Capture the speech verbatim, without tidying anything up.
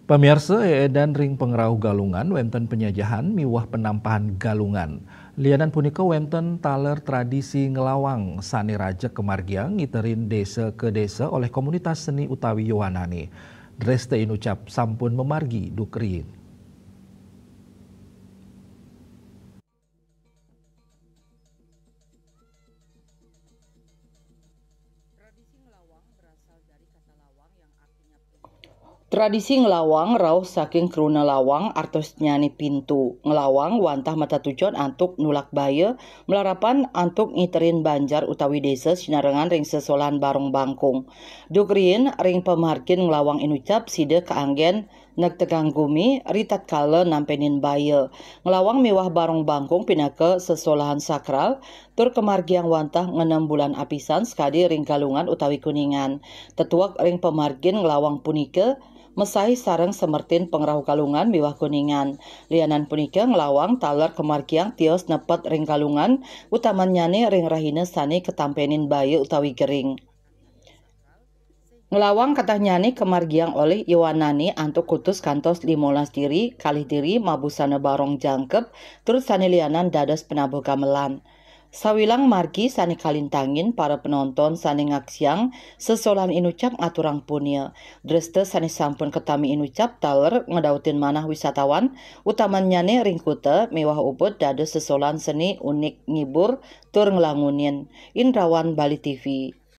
Pamiarsa, eedan ring pangrauh Galungan wénten penjajahan miwah penampahan Galungan. Lianan punika wénten taler tradisi nglawang sané rajeg kamargiang ngiterin désa ka désa olih komunitas seni utawi yowanané. Dresta Inucap sampun mamargi duk riin. Tradisi nglawang rauh saking kruna lawang, artosnyané pintu. Nglawang wantah matatujon antuk nulak baya, malarapan antuk ngiterin banjar utawi désa sinarengan ring sesolahan Barong Bangkung. Duk riin ring pamargin nglawang Inucap sida kaanggén negtegang gumi ritatkala nampénin baya. Nglawang miwah Barong Bangkung pinaka sesolahan sakral, tur kamargiang wantah ngenem bulan apisan sakadi ring Galungan utawi Kuningan. Tetuek ring pamargin nglawang punika, mesai sareng semertin pangrauh Galungan miwah Kuningan. Lianan punika, nglawang taler kamargiang tios nepet ring Galungan, utamannyané ring rahina sané katampénin baya utawi gering. Nglawang katahnyané kamargiang olih yowanané antuk kutus kantos limolas diri, kalih diri mabusana barong jangkep, tur sané lianan dados penabuh gamelan. Sawilang margi sané kalintangin para penonton sané ngaksiang sesolahan Inucap ngaturang punia. Dresta sané sampun katami Inucap taler ngedautin manah wisatawan, utamannyané ring kuta miwah ubud dados sesolahan seni unik ngibur tur nglangunin. Indrawan, Bali T V.